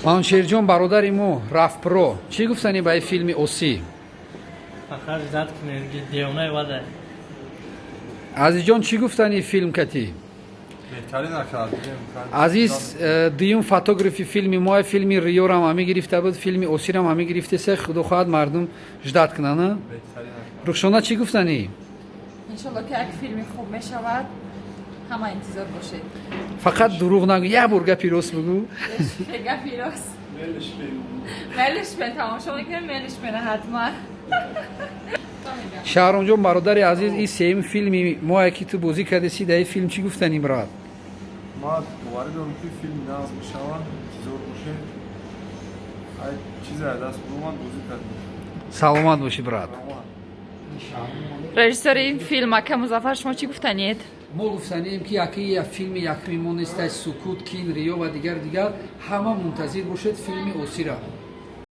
Маншерҷон, бародари мо Рафпро, чӣ гуфтанӣ ба ин филми Осӣ? Фақат ждать кунед, ки девонаи вада. Азизҷон, чӣ гуфтанӣ филм кати? Беҳтарин ака. Азиз дуюм фотографи филми мо, филми Риёрам ҳами гирифта буд, филми Осирам ҳами гирифтеса. Худо хоҳад, мардум ждать кунанд. Беҳтарин. Рухшона, чӣ гуфтанӣ? Иншолло, ки як филми хуб мешавад, ҳама интизор бошед. Фақат дурӯғ нагӯ, як бор гапи рост бугӯ. Гапи рост, мелиш бен тамошо мекунем, мелиш бена ҳатман. Шаҳромҷон, бародари азиз, ин сеюм филми мое, ки ту бозӣ кардеси. Дар ин филм чӣ гуфтанӣ, брат? Ман боварӣ дорам, ки филм нағз мешавад, интизор бошед. Ай чизе аз даст омад, бозӣ кардем. Саломат бошӣ, брат. Режиссёри ин филм, ака Музаффар, шумо чӣ гуфтаниед? Мо гуфтанием, ки яки як филми якуми мо нестай. Сукут, Кин, Риё ва дигар дигар. Ҳама мунтазир бошед филми Осира.